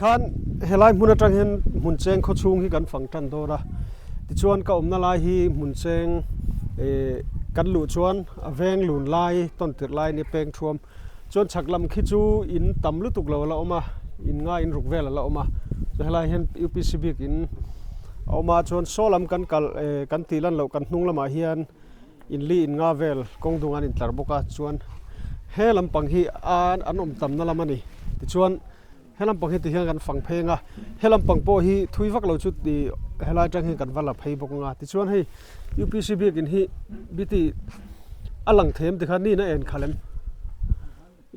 Tikhan helai hmun atang hian hmun cheng khaw chhung hi kan fang tan dawn a, tichuan ka awmna lai hi hmun cheng ih kan luh chuan a veng lun lai tawn tirh lai nia peng thuam chuan chhak lam khi chu in tam lutuk lo a la awm a, in nga in ruk vel a la awm a, chuan helai hian UPC bik in a awm a chuan saw lam kan kal eh kan tih lan loh kan hnung lamah hian in li in nga vel kawng dung an intlar bawk a chuan he lampang hi a an awm tamna lam a ni tichuan he lampang hi tihian kan fang phei ang a he lampang pawh hi thui vak lo chu ih helai atang hian kan va la phei bawk ang a tichuan hei U P C biakin hi bti a lang thei em tikhan ni in a en khalh em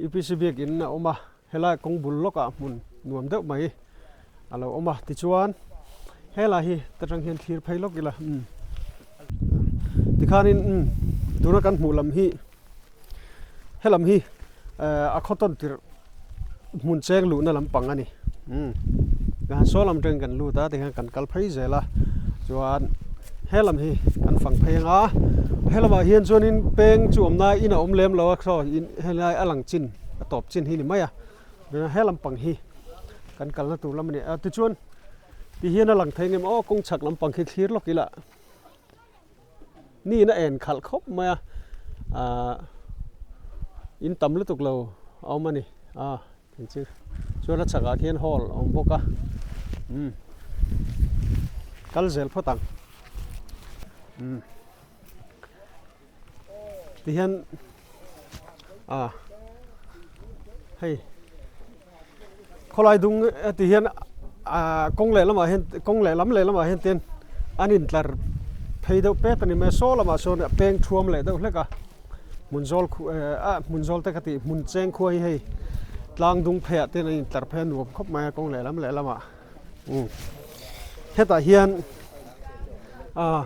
U P C biakin a awm a. Helai kawng bul lawkah hmun nuam deuh mai a lo awm a, tichuan helai hi ta tang hian thlir phei lawk ila umm tikhanin umm tuna kan hmuh lam hi helam hi ehh a khaw tawn tirh hmun cheng luhna lampang a ni umm tikhan saw lam atangin kan lut a tikhian kan kal phei zel a chuan helam hi kan fang phei ang a helamah hian chuanin peng chu awm na in a awm lem lo a saw in helai a lang chin. A tawp chin hi ni mai a, he lampang hi kan kalna tur lam a ni a, tichuan ti hian a lang thei ngem aw kawng chhak lampang khi thlir lawk ila niin a en khalh khawp mai a, ahh in tam lutuk lo a awm a ni a chu chuan a chhakah khian hall a awm bawk a umm kal zel phawt ang umm. Tihian ah hei khawlai dung ti hian ah kawng leh lamah hian kawng leh lam leh lamah hian ten an intlar phei deuh pet a ni mai a saw lamah sawn a peng thuam leh deuh hlek a hmun zawl khu eh ah hmun zawl te ka tih hmun cheng khua hi hei tlang dung pheiah ten an intlar phei a nuam khawp mai a kawng leh lam leh lamah. Hetah hian ah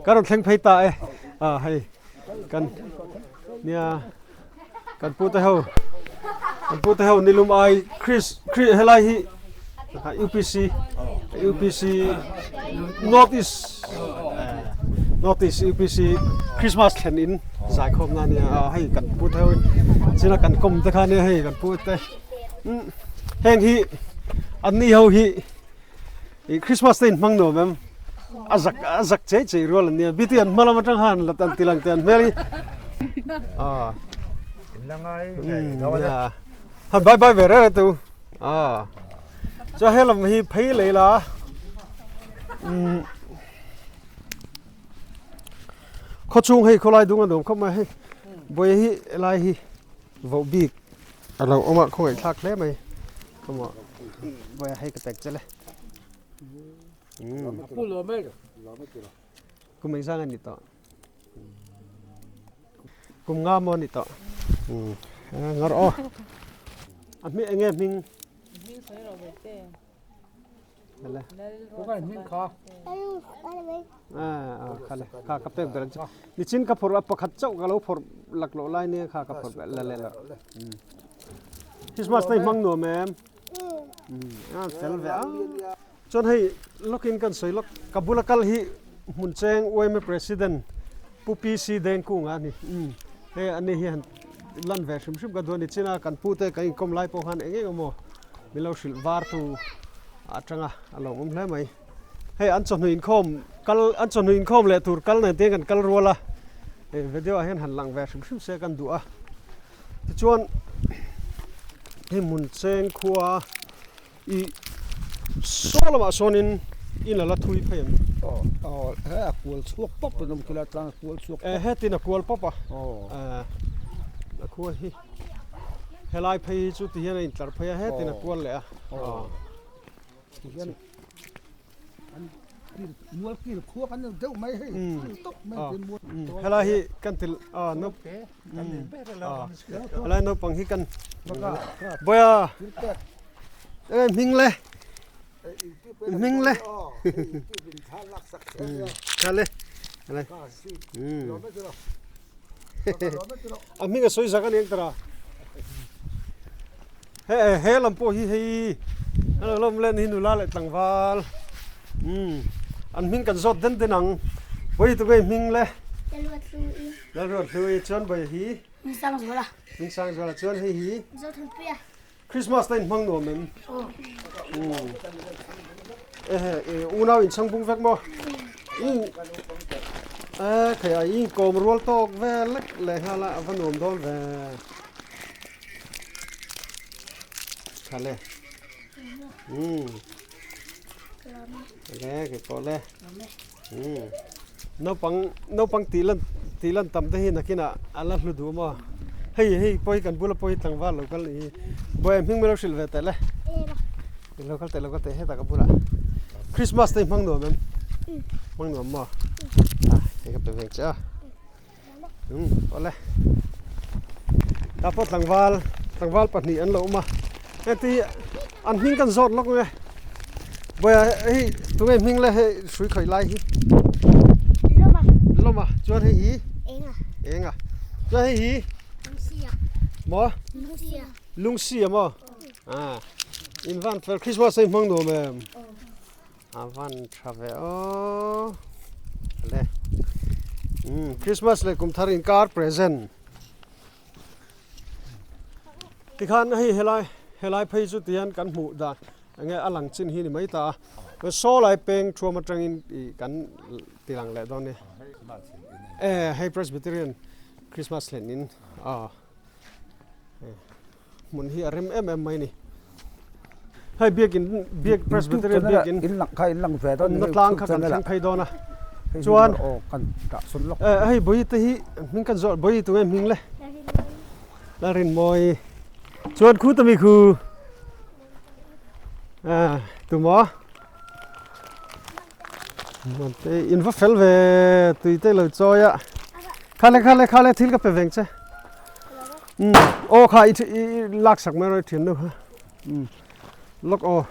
ka rawn thleng phei ta e ah hei kan nia kan pu te ho kan pu te ho nilum ai Chris Chris helai hi UPC UPC North East North East UPC Christmas thlen in zaikhawm na nia ah hei kan pu te ho china kan kawm te kha nia hei kan pu te Heng hi an ni ho hi i Christmas te in hmang nuam em a zak a zak chei chei rual an nia biti an hma lam atang han la an tilang te an hmel hi a han bye bye ve rere tu a cha helam hi phei lei la khaw chhung hei khawlai dung a nuam khawp mai hei buai hi helai hi Voh bik a lo awm a khawngaih thlak hle mai kawmah vawi hei ka pek che le kum engzang a ni tawh kum nga maw a ni tawh ngar aw a hming enge hming Kha ka pek ber ang che. Nichin ka phawrh a pakhat chauh ka lo phawrh laklawh lai nia kha ka phawrh la leh lo. Christmas te hmang nuam em? A fel ve a. Chuan hei lawkin kan sawi lawk ka bula kal hi hmun cheng UMA President Pu PC Dengkunga a ni. Hei ani hi han lan ve hrim hrim ka duh a ni. China kan pu te kan inkawm lai pawh khan eng eng emaw min lo hrilh var tu atanga a lo awm hle mai. Hei an chawhnu inkhawm kal an chawhnu inkhawm leh tur kal nen te hian kan kal rual a, hei video ah hian han lang ve hrim hrim se kan duh a. Tichuan hei hmun cheng khua i saw lamah sawnin in a la thui phei ang. Aw aw he a kual chhuak pawp a awm khilai tlang a kual chhuak pawp. Hetin a kual pawp a. Aw. A khual hi helai phei hi chu tihian a intlar phei a hetin a kual leh a. Aw. Tihian an kil mual kil khua kan deuh mai hei tawp mai mual. Helai hi kan til a no Helai naupang hi kan Boya Ê hming le hming le Kha le le A hming a sawi zak a ni ang tara He he lam pawh hi hei a lo lawm len hi nula leh tlangval an hming kan zawt den den ang Bawihi tunge hming le Lalruathlui chuan Bawihi Hmingsangzuala Hmingsangzuala chuan hei hi Zothanpuia. Christmas te in hmang nuam em? Ehe, unau in chhang bung vek maw? E khei a in kawm rual tawk vel lek leh nghal a, a va nuam dawn ve. Tha le. Um. Le ke pawh le. Um. Naupang naupang tih lan tih lan tam te hi nakinah a la hlu duh maw? Hei hei pawh hi kan bula pawh hi tlangval lo kal nih hi. Buai hming mai lo hrilh ve teh le. Lo kal teh lo kal teh hetah ka bulah. Christmas te hi hmang nuam em? Hmang nuam maw? Ah hei ka pe veng che a. Um awle. Tah pawh tlangval tlangval pahnih an lo awm a. Heti hi an hming kan zawt lawk nge. Bawiha hei tunge hming le hei hrui khawih lai hi. Lawma. Lawma chuan hei hi. Enga. Enga. Chuan hei hi. Lungsia. Maw? Lungsia. Lungsia maw? Ah. In van fel Christmas hei hmang nuam em? A van tha ve aw. Le. Um Christmas leh kum thar inkar present. Tikhan hei helai helai phei chu tihian kan hmuh dan enge a lang chin hi ni mai ta a. Saw lai peng thuam atangin ih kan ti lang leh dawn nia. E hei Presbyterian Christmas thlen in aw hmun hi a rem em em mai ni. Hei biakin biak Presbyterian biakin in lang kha in lang ve dawn na tlang kha kan thleng phei dawn a chuan hei bui te hi hming kan zawh bui tunge hming le la rin mawi chuan khu tami khu a tumaw te in va fel ve tui te lo chawi a khale khale khale thil ka pe veng che aw kha i lak sak mai rawh i thian nu kha lawk aw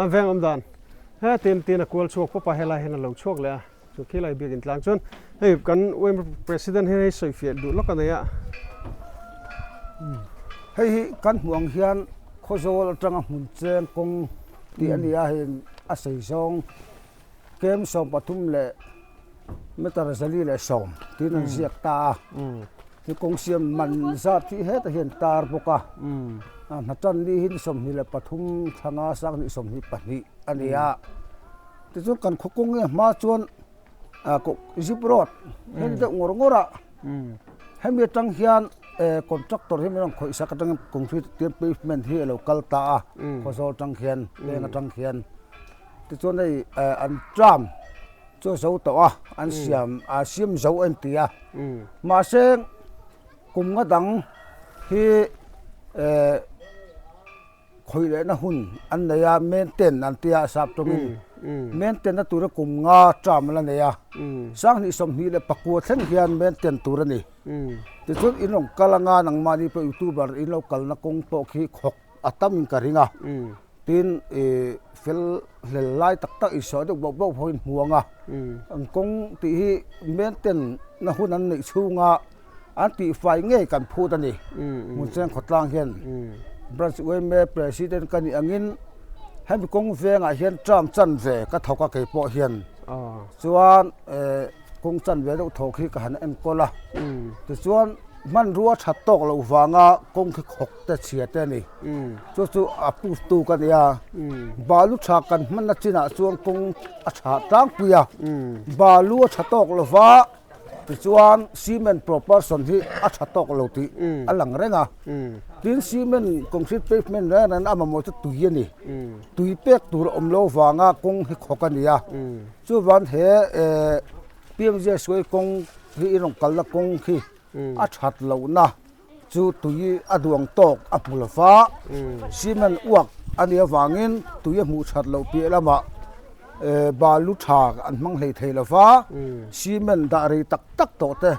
an veng awm dan he tin tin a kual chhuak pawp a helai hian a lo chhuak leh a chu khilai biakin tlang chuan hei kan president hian hei sawi fiah duh lawk a nei a. Hei hi kan hmuh ang hian Khawzawl atanga hmun cheng kawng tih a ni a, hei a sei zawng kem 13 leh meter 410 tiin an ziak ta a. Chu kawng siam man zat hi hetah hian tar bawk a, hna tan ni hi ni 23 thlanga sang ni 22 a ni a. Tichuan kan khaw kawng nge hma chuan zip road heng deuh ngawr ngawr a hemi atang hian contractor hi min rawn khawih sak atangin concrete pavement hi a lo kal ta a Khawzawl atang khian leng atang khian tichuan hei an tram chu a zo tawh a an siam a siam zo a inti a mahse kum nga dang hi Khawih lehna hun an nei a, maintain an tia a sap tawngin. Maintain na tura kum nga term la nei a, 2024 thleng hian maintain tur a ni. Tichuan in rawn kal anga nangmahni pawh youtuber in lo kalna kawng pawh khi khawk a tamin ka ring a, tin ih fel hlel lai tak tak insawi deuh bauh bauh pawhin hmu ang a, an kawng tih hi maintain na hun an neih chhunga An tihfai ngei kan phut a ni. Hmuncheng khawtlang hian Branch yma President ka nih angin hemi kawng vengah hian term chan ve ka thawk a kei pawh hian. Chuan kawng chan ve deuh thawk hi ka han enkawl a. Tichuan hmanrua that tawk loh vanga kawng khi khawk te chhia te a ni. Chu chu a proof tu ka ni a. Balu tha kan hmanna chinah chuan kawng a tha tlangpui a. Balu a tha tawk lova. Tichuan cement proportion hi a tha tawk lo tih a lang reng a. Tin cement concrete pavement reng reng a mamawh chu tui a ni. Tui pek tur a awm lo vanga kawng hi khawk a ni a. Chuvan he PMJSY kawng hi i rawn kalna kawng khi a that lohna chu tui a duang tawk a hmu lo va, cement uak a nih avangin tui a hmuh that loh piah lamah balu tha an hmang hlei thei lo va, cement dah rei tak tak tawh te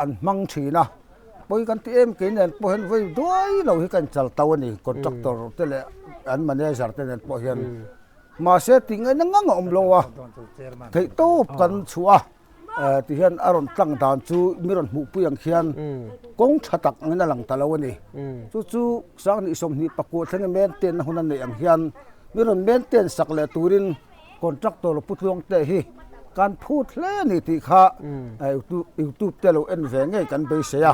an hmang thin a, pawi kan ti em kei nen pawh hian vawi duai lo hi ka inchal to a ni contractor te leh an manager te nen pawh hian mahse tih ngaihna ngang a awm lo a, theihtawp kan chhuah a. Ti hian a rawn tlang dan chu mi rawn hmuhpui ang khian kawng tha tak angin a lang ta lo a ni. Chu chu 2024 thlenga maintain na hun a neih ang hian mi rawn maintain sak leh turin contractor Pu Tluangte hi Kan phut hle a ni tih kha YouTube te lo en ve ngei kan beisei a.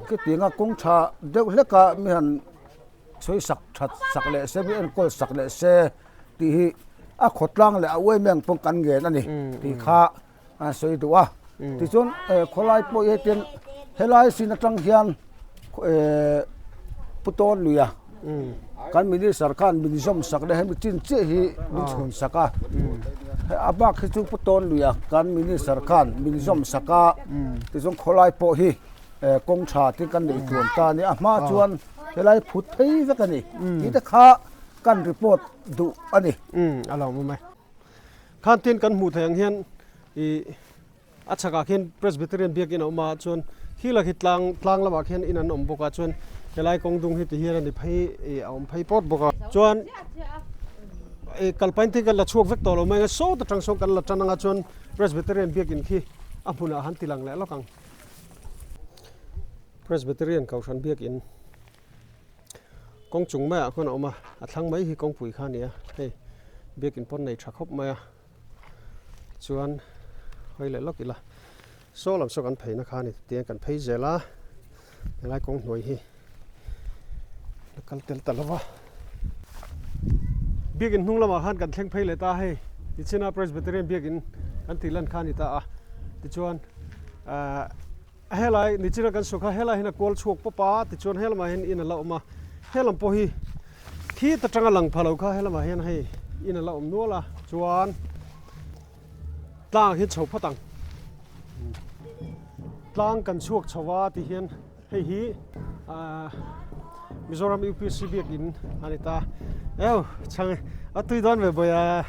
Khitianga kawng tha deuh hleka mi han sawi sak that sak leh se, mi enkawl sak leh se tih hi a khawtlang leh a uai meng pawh kan ngen a ni tih kha a sawi duh a. Tichuan khawlai pawh hi hetiang helai sin atang hian Pu Tawn Luia kan minister khan min zawm sak leh hemi chin chiah hi min chhun sak a. A bak hi chu Pu Tawn Luia kan minister khan min zawm sak a. Tichuan khawlai pawh hi kawng tha te kan neih tluan ta a ni. A hma chuan helai phut phei vek a ni. Tih te kha kan report duh a ni. A lo awm e. Khan tin kan hmuh theih ang hian ih a chhakah khian Presbyterian biakin a awm a chuan khi la khi tlang tlang lamah khian in an awm bawk a chuan helai kawng dung hi ti hian a ni phei ih a awm phei pawt bawk a chuan ih kalpain te kan la chhuak vek tawh lo mai ang a sawt atang sawn kan la tan ang a chuan Presbyterian biakin khi a hmunah han ti lang leh lawk ang Presbyterian kohhran biakin. Kawng chung maiah khawn a awm a, a thlang mai hi kawngpui kha a ni a, hei biakin pawn nei tha khawp mai a, chuan hawi leh lawk ila saw lam saw kan pheina kha a ni tiang kan phei zel a, helai kawng hnuai hi la kal tel ta lo va. Biakin hnung lamah khan kan thleng phei leh ta a hei tichina Presbyterian biakin kan tih lan kha a ni ta a, tichuan ahh. Helai nichina kan sawi kha helai hian a kual chhuak pawp a tichuan helamah hian in a la awm a helam pawh hi khi ta tanga lang pha lo kha helamah hian hei in a la awm nual a chuan tlang hi chho phawt ang tlang kan chhuak chho a ti hian hei hi ah Mizoram UPC biakin a ni ta eu chhang a tui dawn ve bawi a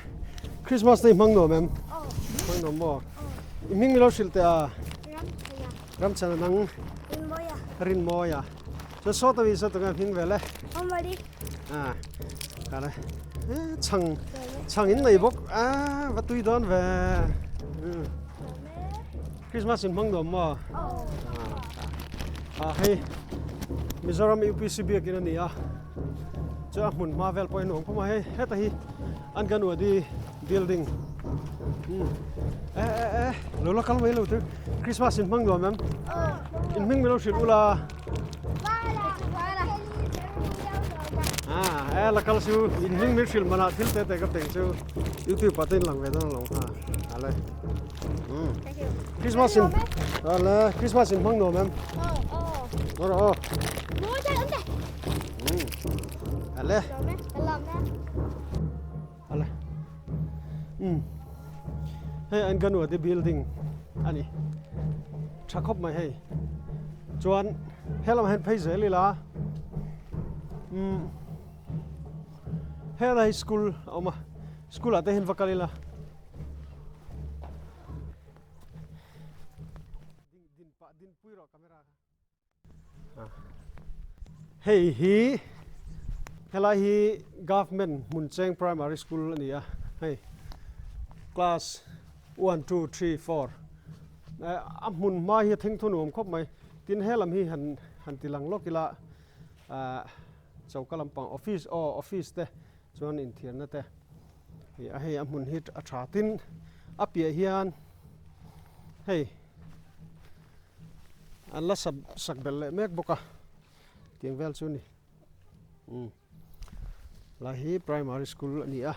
Christmas te i hmang nuam em hmang nuam maw i hming milo hrilh teh a Ramchhana nang Rinmawia chuan sawta mi sawta nge hming vel e a kale chhang chhang in nei bawk a va tui dawn ve Christmas in hmang nuam maw a hei Mizoram UPC biakin a ni a chuan a hmun hma vel pawh hi nuam khawp a hei heta hi Anganwadi building e e e lo la kal mai lo chu Christmas in hmang nuam em in hming min lo hrilh ula ah e la kal chu in hming min hrilh manah thil te te ka peng chu YouTube ah te in lang ve dawn alawm kha ale Christmas in ale Christmas in hmang nuam em aw aw ale Ale umm hei Anganwadi building a ni tha khawp mai hei chuan helamah hian phei zel ila umm helai hi school a awm a school ah te hian va kal ila. Hei hi helai hi government Hmuncheng primary school a ni a hei class 1 2 3 4 a hmun hma hi a thengthaw nuam khawp mai tin helam hi han han ti lang lawk ila ah choka lampang office aw office te chuan inthiarna te hei a hei a hmun hi a tha tin a piah hian hei. An la sap sak belh leh mek bawk a tiang vel chu a ni umm lai hi primary school a ni a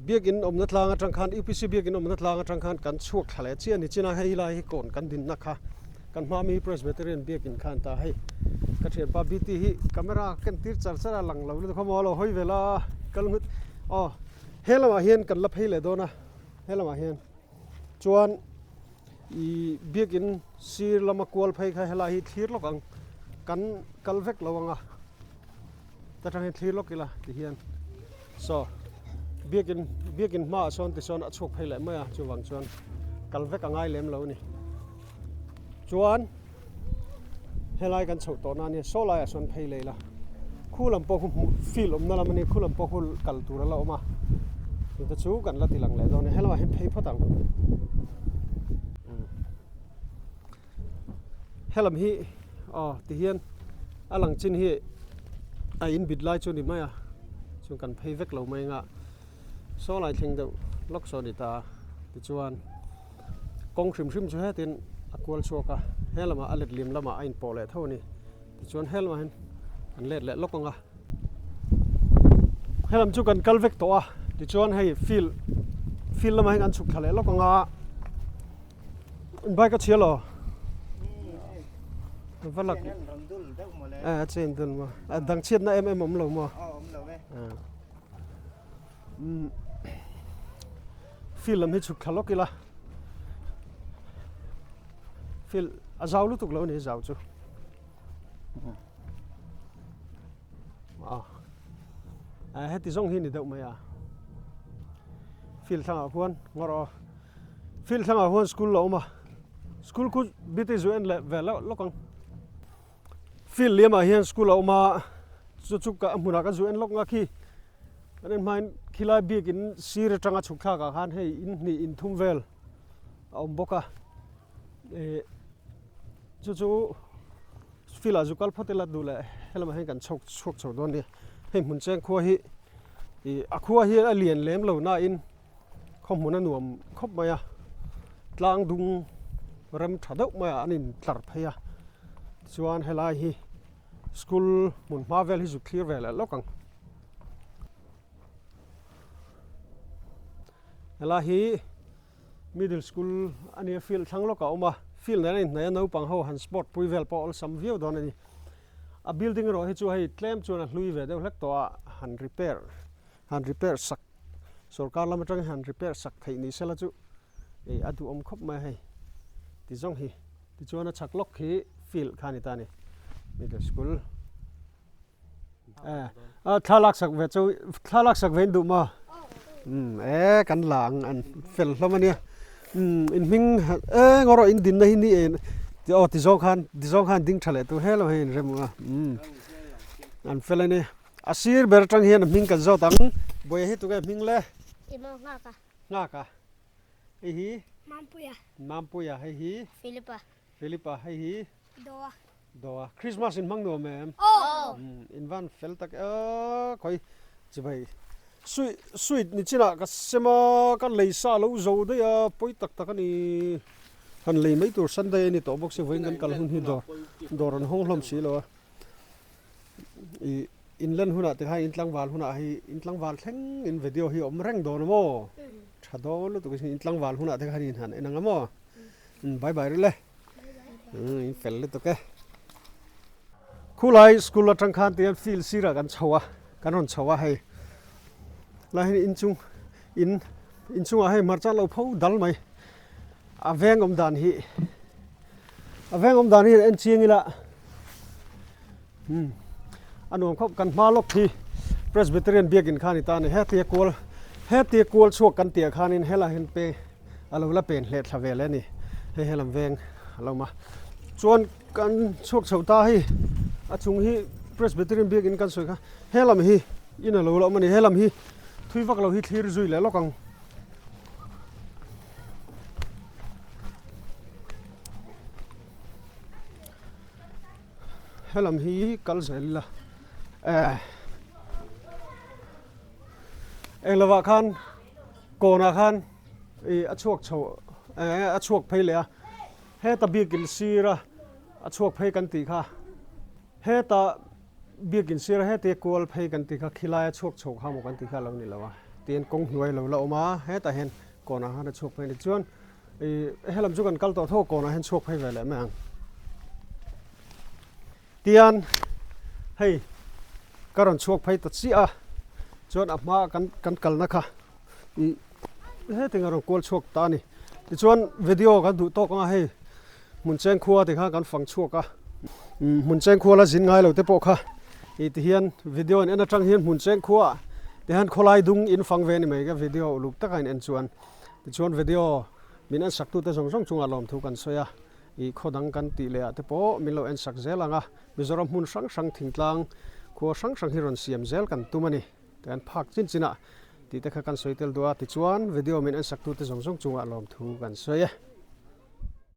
biakin awmna tlang atang khan U_P_C biakin awmna tlang atang khan kan chhuak thla leh chiah a ni chin a hei lai hi kawn kan dinna kha kan hma mi Presbyterian biakin khan ta hei ka thianpa B_T hi camera ken tir char char a lang lo lutuk a maw a lo hawi vel a kal nghut aw. He lamah hian kan la phei leh dawn a, he lamah hian chuan ih biakin sir lama kual phei kha helai hi thlir lawk ang kan kal vek lo ang a ta tang hian thlir lawk ila ti hian saw biakin biakin hmaah sawn tichuan a chhuak phei leh mai a chuvang chuan kal vek a ngai lem lo a ni chuan. Helai kan chhoh tawhna ania saw laiah sawn phei leh ila khu lam pawh khu hmuh field awmna lam ania khu lam pawh khu kal tur a la awm a chute chu kan la ti lang leh dawn a helamah hian phei phawt ang helam hi aw ti hian a lang chin hi a in bit lai chu a ni mai a chuan kan phei vek lo mai anga. Saw lai thleng deuh lawk saw a ni ta a, tichuan kawng hrim hrim chu hetin a kual chhuak a, he lamah a let lim lamah a inpawh leh tho a ni. Tichuan he lamah hian kan let leh lawk ang a, he lam chu kan kal vek tawh a, tichuan hei field field lamah hian kan chhuk thla leh lawk ang a, bike a chhia lo va lak a chen dul maw a dang chhiatna em em awm lo maw. Field lam hi chhuk thla lawk ila field a zau lutuk lo a ni zau chu a heti zawng hi ni deuh mai a field thlangah khuan ngawrh aw field thlangah khuan school a awm a school khu bite zu en leh ve lawk ang. Field liamah hian school a awm a, chu chu ka hmunah kan zu en lawk nga khi kan en hmain khilai bik in sir atanga chhuk thlak ah khan hei in hnih in thum vel a awm bawk a ih chu chu field ah zu kal phawt ila duh leh helamah hian kan chhawk chhuak chho dawn a nia hei hmun cheng khua hi ih a khua hi a lian lem lo na in khaw hmun a nuam khawp mai a tlang dung rem tha deuh mai ah an in tlar phei a tichuan helai hi school hmun hma vel hi zuk thlir ve leh lawk ang helai hi middle school a nia field thlang lawk a awm a field nen a inhnaih a naupang ho han sport pui vel pawh awlsam viau dawn a ni a building erawh hi chu hei tlem chuan a hlui ve deuh hlek tawh a han repair han repair sak sorkar lam atangin han repair sak theih ni sela chu ih a duhawm khawp mai a hei ti zawng hi tichuan a chhak lawk hi field kha a ni ta a ni middle school eh a thla lak sak ve chu thla lak sak ve in duh maw umm e kan la ang an fel hlawm a nia umm in hming e ngaw rawh in dinna hi ni en aw ti zawng khan ti zawng khan ding tha leh tur hel ang hei in rem ang a umm an fel a ni. A sir ber atang hian a hming kan zawt ang. Buaia hi tunge hming le? Emaw Nghaka. Nghaka. Hei hi? Mampuia. Mampuia. Hei hi? Philipa. Philipa. Hei hi? Doa. Doa. Christmas in hmang nuam em? Aw. In van fel tak e khawi chibai. Sweet sweet ni chinah ka sem a, ka lei sa lo zo daih a, pawi tak tak a ni. Han lei mai tur Sunday a ni tawh bawk si vawiin kan kal hun hi dawr dawr an hawng hlawm si lo a. Ih in lan hunah te khan in tlangval hunah hei in tlangval thleng in video hi a awm reng dawn a maw tha dawn lutuk in tlangval hunah te khan in han en ang a maw bye bye rilh e in fel lutuk e khulai school atang khan tihian field sirah kan chho a kan rawn chho a hei lai hian inchung in inchungah hei hmarcha lo pho dal mai a veng awm dan hi a veng awm dan hi en chiang ila umm a nuam khawp kan hma lawk hi Presbyterian biakin khan i ta a ni hetia kual hetia kual chhuak kan tih ah khanin helai hian pe a lo la pen hleh thla ve leh a ni hei helam veng a lo awm a chuan kan chhuak chho ta hei a chung hi Presbyterian biakin kan sawi kha helam hi in a lo la awm a ni helam hi thui vak lo hi thlir zui leh lawk ang. Helam hi kal zel ila eh eng lovah khan kawnah khan ih a chhuak chho eh a chhuak phei leh a heta biakin sira a chhuak phei kan tih kha heta Biakin sira heti kual phei kan tih kha khilai a chhuak chho kha maw kan tih kha a lo ni lo a, tiin kawng hnuai lo la awm a, hetah hian kawnah khan a chhuak phei a ni. Chuan ih helam chu kan kal tawh tho kawnah hian chhuak phei ve leh mai ang. Tian hei ka rawn chhuak phei ta chiah a, chuan a hma kan kan kalna kha ih hetiang a rawn kual chhuak ta a ni. Tichuan video kan duh tawk ang a hei. Hmun cheng khua te kha kan fang chhuak a, hmun cheng khua la zin ngai lo te pawh kha ih ti hian video an en atang hian hmun cheng khua ti hian khawlai dung in fang ve a ni mai ka video uluk taka in en chuan tichuan video min en sak tu te zawng zawng chungah lawmthu kan sawi a, ih khaw dang kan tih leh ah te pawh min lo en sak zel ang a, Mizoram hmun hrang hrang thingtlang khua hrang hrang hi rawn siam zel kan tum a ni kan phak chin chin ah tih te kha kan sawi tel duh a tichuan video min en sak tu te zawng zawng chungah lawmthu kan sawi e.